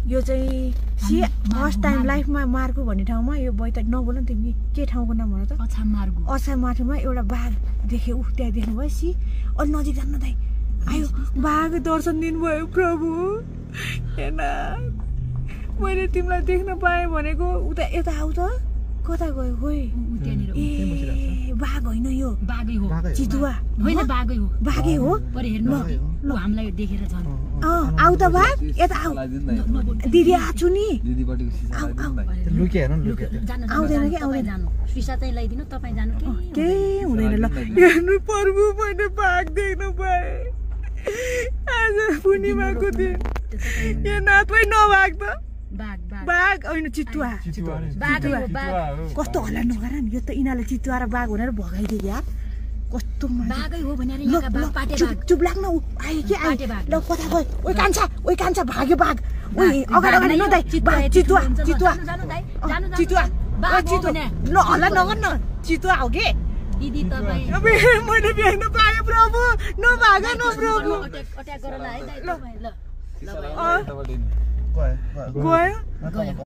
यो चाहिँ C first time लाइफमा मार्गु भन्ने ठाउँमा यो बैत नबोल नि तिमी के ठाउँको नाम भन त अछाम मार्गुमा एउटा बाघ देखे उ त्यहाँ देख्नुभयो सी अलि नजिक जान्न दाइ आयो बाघ दर्शन दिनुभयो प्रभु हेर्न मैले तिमीलाई देख्न पाएँ भनेको उता यता आऊ त कता गयो खोइ ए बाघ होइन यो बाघै हो चितुवा होइन बाघै हो बाघै हो पर हेर्नु ल हामीलाई देखेर छन् आऊ त बाघ यता आऊ दिदी आछु नि लुके हेर्नु लुके आउँदैन कि आउँदैन जानु सुइसा चाहिँ ल्याइदिनु तपाईँ जानु के हुँदैन ल हेर्नु प्रभु मैले बाघ देख्न पाएँ आज पूर्णिमाको दिन यो नातै नभाग त बाघ होइन चितुवा कस्तो हल्ला नगर नि यो त यिनीहरूले चितुवा र बाघ भनेर भगाइदियो यार कस्तो चुप लाग्न आयो कि आयो ल कता गयो ओइ कान्छा भाग्यो बाघ ओइ अगाडि अगाडि न दाइ चितुवा चितुवा चितुवा ल हल्ला नगर न चितुवा हो के दिदी तपाईँ मैले भेट्न पाएँ प्रभु नभाग न प्रभु अट्याक गर ल है दाइ तपाईँ ल गयो